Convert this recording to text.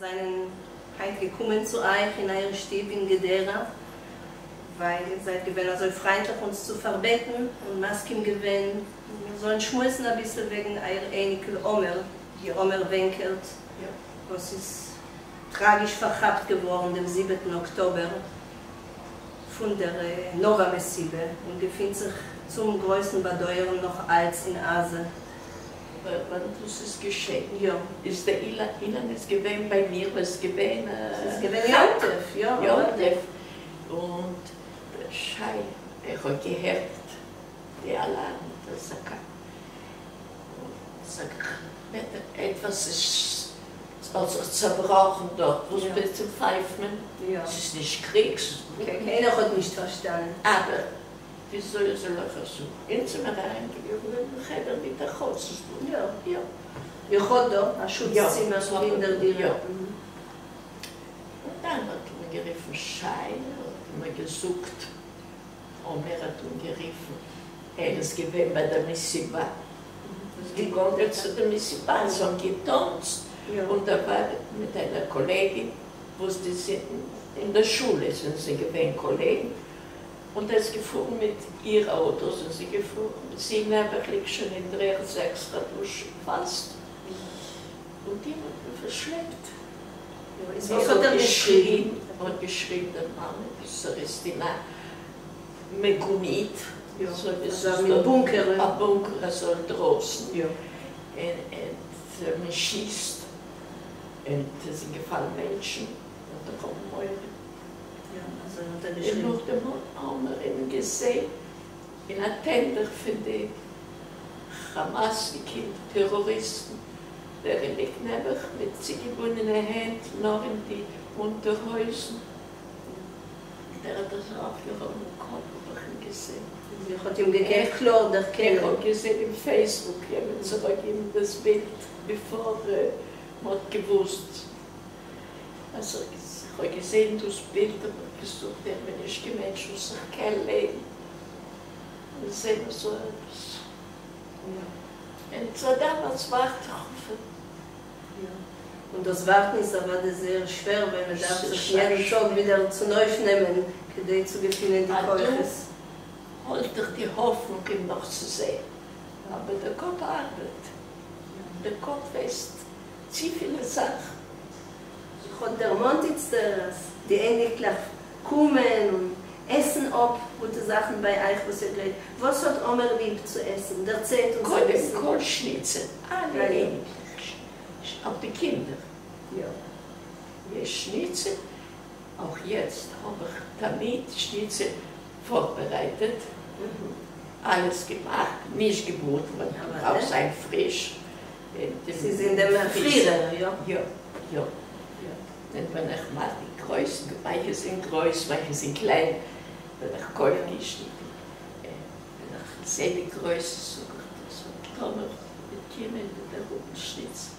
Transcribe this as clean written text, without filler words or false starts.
זענען היינט געקומען צו אייך אין אייער שטוב אין גדרה, ווייל איר זייט געווען אזוי פריינטליך אונז צו פארבעטן און מסכים געווען מיר זאלן שמועסן אביסל וועגן אייער אייניקל עומר, עומר ווענקערט, וואס איז טראגיש פארכאפט געווארן דעם זיבעטן אקטאבער פון דער נאווא מסיבה און געפינט זיך צום גרויסן באדויערן נאך אלץ אין עזה. אבער ווען דאס איז געשען איז דער אילן איז געווען ביי מיר וואס איז געווען ס'איז געווען יום טוב, יא. יום טוב, און דער שי איך האב געהערט די אלארם די אזעקה, און זאג איך עטוואס איז האט זיך צעבראכן דארט, וואס בעצם פייפט מען? ס'איז נישט קריג, ס'איז גארנישט. קיינער האט נישט פארשטאנען. אבער וויאזוי זאל איך עס זאגן? אונז זעמער אריינגעגאנגען אין חדר מיט א חוץ. יא. יא. איך האב דא א שוץ צימער אין דער דירה. יא. און דאן האט מען גערופן שיין, האט מען געזאגט, עומר האט אנגערופן, ער איז געווען ביי דער מסיבה, איז געגאנגען צו די מסיבה, זיי האבן געטאנצט, און דער ווייב מיט איינער קאלעגין, וואס די זענען אין דער שולע זענען זיי געווען קאלעגן, און ער איז געפארן מיט איר אויטא זענען זיי געפארן, זי נעבעך ליגט שוין אין דר'ערד 6 חדשים פאסט, און אים האט מען פארשלעפט. איז וואס האט ער געשריבן? ער האט געשריבן דער מאמע אז ער איז אין א מיגונית, אזוי ווי עס איז דא בונקער, א בונקער אזוי אינדרויסן, און מען שיסט, און עס זענען געפאלן מענטשן, און איך האב מורא. און נאכדעם האבן מיר אים געזען אין א טענדער פון די כאמאסניקעס טעראריסטן, דער ליגט נעבעך מיט צוגעבונדענע הענט נאר אין די אונטערהויזן, דער האט אזוי אויפגעהויבן קאפ האב איך אים געזען. איך האט אים געקענט קלאר דערקענען. איך האב געזען אין Facebook יעמענט האט געגעבן דאס בילד before מ'האט געוואוסט. אז איך האב געזען דאס בילד האב איך געזאגט איך בין נישט קיין מענטש וואס איך קען לעבן און זען אזוי עפעס. און זייט דעמאלטס ווארט איך אויף אים. און דאס ווארטן איז אוודאי זייער שווער ווייל מען דארף זיך יעדן טאג ווידער צונויפנעמען כדי צו געפינען די כוחות. האלט איך די האפנונג אים נאך צו זען, אבער דער קאפ ארבעט, דער קאפ ווייסט צופיל זאכן. איך האב דערמאנט איצטער אז די אייניקלעך קומען און עסן אפ גוטע זאכן ביי אייך וואס איר גרייט. וואס האט עומר ליב צו עסן? דערציילט אונז אביסל. קודם כל שניצל, אלע אייניקלעך, אויך די קינדער. יא. יש שניצל, אויך יעצט האב איך תמיד שניצל פארבערייטעט, אלעס געמאכט, נישט געבראטן ווייל דארף זיין פריש. ס'איז אין דעם פרירער, יא? יא, יא. און ווען איך מאך די גרויסן, מאנכע זענען גרויס, מאנכע זענען קליין, ווען איך קויף די שניטל, ווען איך זע די גרויסע זאג איך דאס וועט טאמער וועט קומען וועט ער האבן שניצל.